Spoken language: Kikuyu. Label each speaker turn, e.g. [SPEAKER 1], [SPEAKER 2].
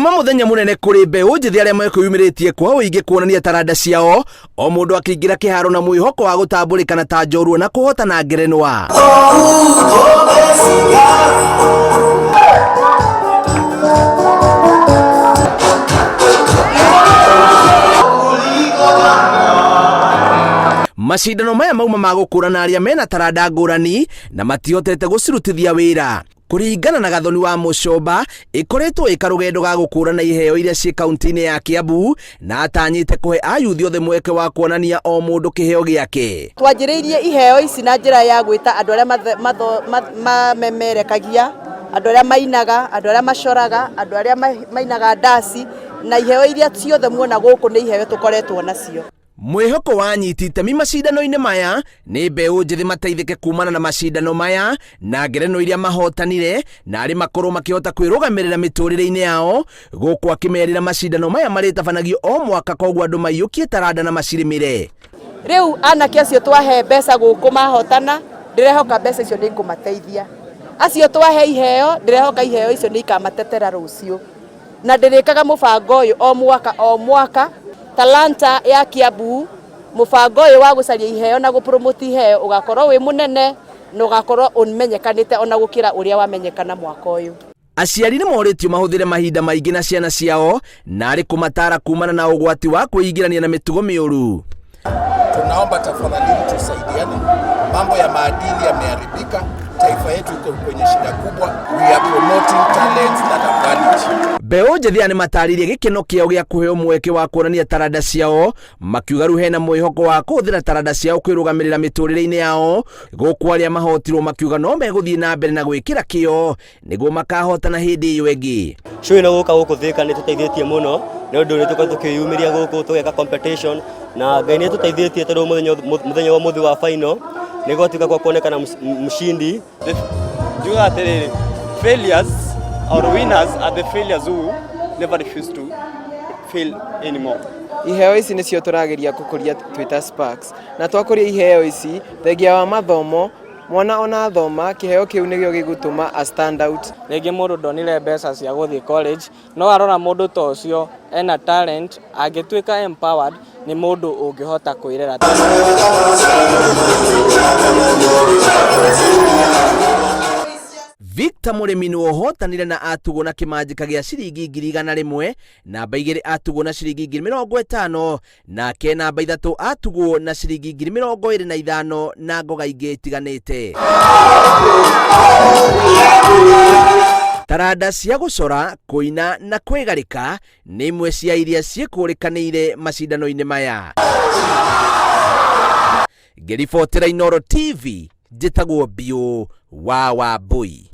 [SPEAKER 1] Uma muthenya munene kuri mbeũ njĩthĩ arĩa mekwĩyumĩrĩtie kwa ũingĩ kuonania taranda ciao, o mũndũ akĩingĩra kĩharo na mwĩhoko wa gũtambũrĩkana ta njorua na kũhotana ngerenwa. Macindano maya mauma ma gũkũrana arĩa mena taranda ngũrani na matihotete gũcirutithia wĩra. Kũringana na Gathoni wa Mũcomba, ĩkoretwo ĩ karũgendo ga gũkũrana iheo iria ciĩ kaunti-inĩ ya Kiambu na atanyĩte kũhe ayuthi othe mweke wa kuonania o mũndũ kĩheo gĩake.
[SPEAKER 2] Twanjĩrĩirie iheo ici na njĩra ya gwĩta andũ arĩa mamemerekagia, andũ arĩa mainaga, andũ arĩa macoraga, andũ arĩa mainaga ndaci, na iheo iria ciothe muona gũkũ nĩ iheo tũkoretwo nacio.
[SPEAKER 1] Mwĩhoko wa anyiti itemi macindano-inĩ maya nĩ mbeũ njĩthĩ mateithĩke kumana na macindano maya na ngerenwa iria mahotanire na arĩ makorwo makĩhota kwĩrũgamĩrĩra mĩtũrĩre-inĩ yao, gũkũ akĩmerĩra macindano maya marĩtabanagio o mwaka koguo andũ maiyũkie taranda na macirĩmĩre.
[SPEAKER 2] Rĩu anake acio twahe mbeca gũkũ mahotana, ndĩrehoka mbeca icio nĩ ikũmateithia. Acio twahe iheo, ndĩrehoka iheo icio nĩ ikamatetera rũciũ. Na ndĩrĩkaga mũbango ũyũ o mwaka o mwaka. Talanta ya Kiambu, mũbango ũyũ wa gũcaria iheo na gũpromote iheo ũgakorwo wĩ mũnene na ũgakorwo ũmenyekanĩte ona gũkĩra ũrĩa wamenyekana mwaka ũyũ.
[SPEAKER 1] Aciari nĩ morĩtio mahũthĩre mahinda maingĩ na ciana ciao na arĩ kũmataara kumana na ũgwati wa kwĩingĩrania na mĩtugo mĩũru.
[SPEAKER 3] Tunaomba tafadhalini tusaidiane. Mambo ya maadili yameharibika, taifa yetu iko kwenye shida kubwa. We are promoting talents that are valid.
[SPEAKER 1] Mbeũ njĩthĩ aya nĩ matarĩirie gĩkeno kĩao gĩa kũheo mweke wa kuonania taranda ciao, makiuga rĩu hena mwĩhoko wa kũhũthĩra taranda ciao kwĩrũgamĩrĩra mĩtũrĩre-inĩ yao, gũkũ arĩa mahotirwo makiuga no megũthiĩ na mbere na gwĩkĩra kĩo nĩguo makahotana hĩndĩ ĩyo ĩngĩ.
[SPEAKER 4] Show ĩno gũka gũkũ Thika nĩ tũteithĩtie mũno nĩ ũndũ nĩ tũkoretwo tũkĩyumĩria gũkũ tũgeka competition na Ngai nĩ tũteithĩtie tondũ mũthenya wa ũmũthĩ wa final nĩ gwatuĩka kwa kuonekana mshindi.
[SPEAKER 5] Njugaga atĩrĩrĩ, failures or winners are the failures who never refuse to fail anymore.
[SPEAKER 6] Iheo ici nĩcio tũrageria gũkũria twĩ ta Sparks, na twakũria iheo ici thengia wa mathomo mwana ona athoma kĩheo kĩu nĩkĩo gĩgũtũma a stand out.
[SPEAKER 7] Rĩngĩ mũndũ ndonire mbeca cia gũthiĩ college, no arora mũndũ ta ũcio ena talent, angĩtuĩka empowered nĩ mũndũ ũngĩhota kwĩrera.
[SPEAKER 1] Victor Mũrĩmi nĩwe ũhotanire na atugwo na kĩmanjĩka gĩa ciringi 100,000, namba 2 atugwo na ciringi 50,000, nake namba 3 atugwo na ciringi 25,000 na ngoga ingĩ itiganĩte. Taranda cia gũcora, kũina na kwĩgarĩka nĩ imwe cia iria ciĩkũrĩkanĩire macindano-inĩ maya. Ngĩribotera Inooro TV, njĩtagwo Biũ wa Wambui.